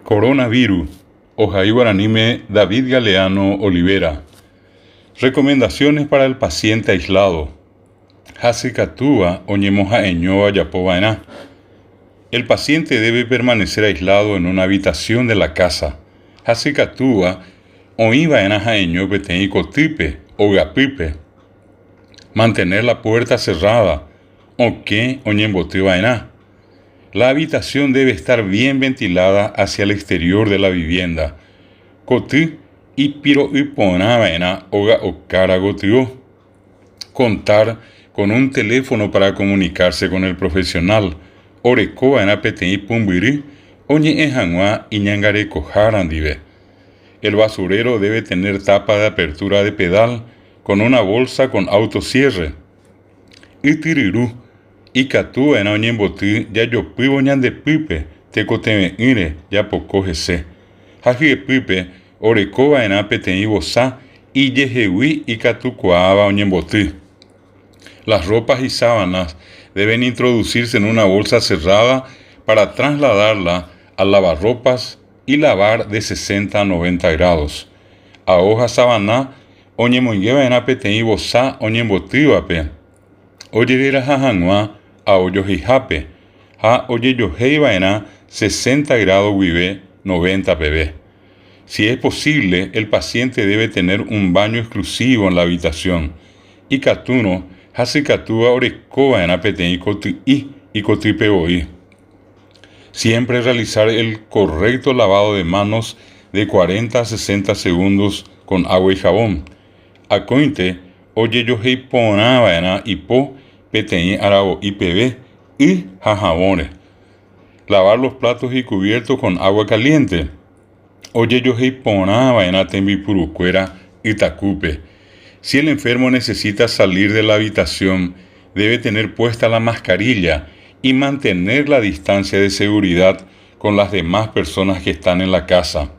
Coronavirus, ohai guaraníme David Galeano Olivera. Recomendaciones para el paciente aislado. Hasykatúva oñemoha'eñóva ojapova'erã. El paciente debe permanecer aislado en una habitación de la casa. Hasykatúva oĩva'erã ha'eño peteĩ kotýpe, ogapýpe. Mantener la puerta cerrada, okẽ oñembotyva'erã. La habitación debe estar bien ventilada hacia el exterior de la vivienda. Koty ipiro'y porã va'erã óga okára gotyo. Contar con un teléfono para comunicarse con el profesional. Oreko va'erã peteĩ pumbyry oñe'ẽ hag̃ua iñangarekohára ndive. El basurero debe tener tapa de apertura de pedal con una bolsa con autocierre. Ytyryru, ikatu va'erã oñemboty jajopývo ñande pýpe tekotevẽ'ỹre japoko hese. Ha hyepýpe oreko va'erã peteĩ vosa ijehegui ikatukuaáva oñemboty. Las ropas y sábanas deben introducirse en una bolsa cerrada para trasladarla al lavarropas y lavar de 60 a 90 grados. Ao ha savana Oñemoinge va'erã peteĩ vosa oñembotývape ojereraha hag̃ua ao joheihápe ha ojejohéi va'erã sesenta grado guive noventa peve. Si es posible, el paciente debe tener un baño exclusivo en la habitación. Ikatúrõ, hasykatúva oreko va'erã peteĩ koty'i ikotýpe voi. Siempre realizar el correcto lavado de manos de 40 a 60 segundos con agua y jabón. Akóinte ojejohéi porã va'erã ipo peteĩ aravo'i peve y ha havõre. Lavar los platos y cubiertos con agua caliente. Ojejohéi porã va'erã tembipurukuéra ytakúpe. Si el enfermo necesita salir de la habitación, debe tener puesta la mascarilla y mantener la distancia de seguridad con las demás personas que están en la casa.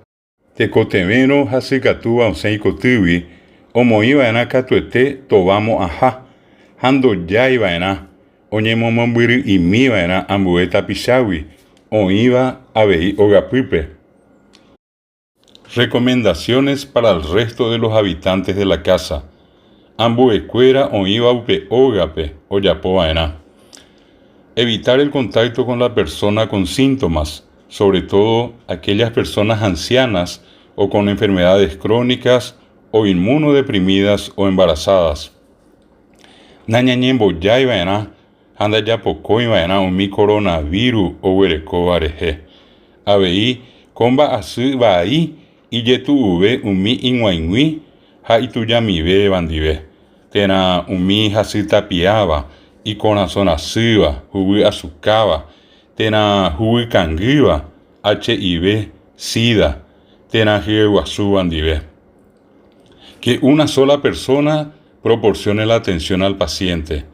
Tekotevẽrõ hasykatúva osẽ ikotýgui, omoĩ va'erã katuete tova mo'ãha, ha ndojái va'erã, oñemomombyry'imi va'erã ambue tapichágui, oĩva avei ogapýpe. Recomendaciones para el resto de los habitantes de la casa. Ambuekuéra oĩva upe ógape ojapo va'erã. Evitar el contacto con la persona con síntomas, sobre todo aquellas personas ancianas o con enfermedades crónicas o inmunodeprimidas o embarazadas. Nañañembojái va'erã ha ndajapokói va'erã umi koronavíru oguerekóva rehe. Avei, ko mba'asy vai ijetu'uve umi ig̃uaig̃ui ha itujamivéva ndive, térã umi hasytapiáva, ikorasõ rasýva, huguy asukáva, térã huguy kangýva, HIV, sida, térã hyeguasúva ndive. Que una sola persona proporcione la atención al paciente.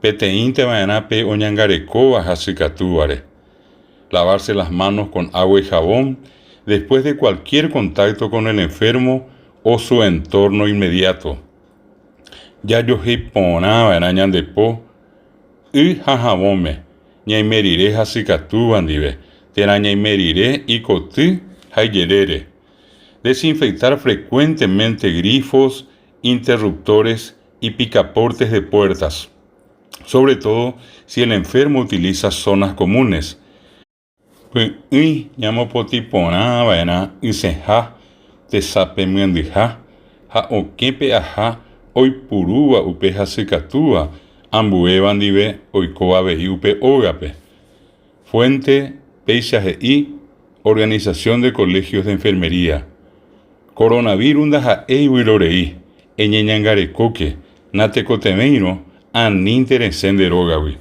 Peteĩnte va'erã pe oñangarekóva hasykatúvare. Lavarse las manos con agua y jabón después de cualquier contacto con el enfermo o su entorno inmediato. Jajohéi porã va'erã ñande po y ha havõme, ñaime rire hasykatúva ndive, térã ñaime rire ikoty ha ijerére. Desinfectar frecuentemente grifos, interruptores y picaportes de puertas, sobre todo si el enfermo utiliza zonas comunes. Py'ỹi ñamopotĩ porã va'erã ysẽha, tesape myendyha ha okẽ pe'aha oipurúva upe hasykatúva ambuéva ndive oiko avei upe ógape. Fuente, péicha he'i Organización de Colegios de Enfermería. Coronavirus ndaha'éi vyrorei, eñeñangarekóke, natekotevẽirõ anínte resẽ nde rógagui.